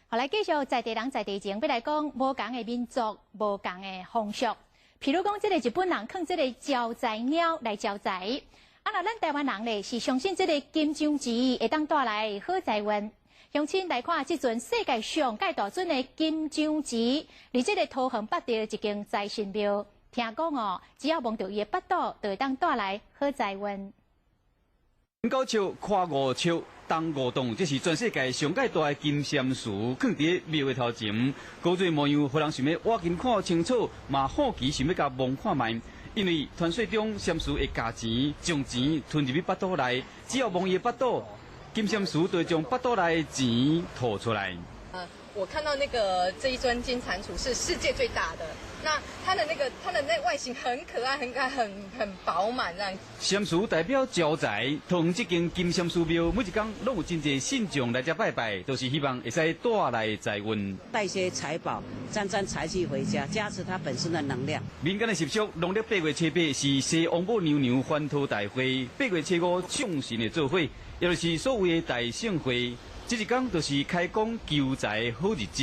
好，來繼續在地人在地情，欲來講無仝的民族，無仝的風俗。譬如講，這个日本人囥這个招財貓來招財，啊，若咱台灣人咧是相信這个金章錢會當帶來好財運。鄉親來看，這尊世界上蓋大尊的金章錢，佇這个桃園北碇一間財神廟，聽講哦，只要摸著伊的腹肚，就會當帶來好財運。 9尺寬5尺，重5噸，這是全世界上蓋大的金蟬慈，囥佇廟的頭前，古錐模樣，予人想欲挖近看清楚，嘛好奇想欲共摸看覓。因為傳說中蟬慈會共錢，將錢吞入去腹肚內，只要摸伊的腹肚，金蟬慈就會將腹肚內的錢吐出來。我看到那個這一尊金蟾蜍是世界最大的，那它的那個它的那外形很可愛，很可愛，很飽滿這樣。蟬慈代表招財，桃園這間金蟬慈廟每一工攏有真濟信眾來遮拜拜，都是希望會使帶來財運，帶些財寶，沾沾財氣回家，加持它本身的能量。民間的習俗，農曆8月初八是西王母娘娘還桃大會，8月初五眾神的做伙，也就是所謂的大聖會。這一工就是開工求財好日子。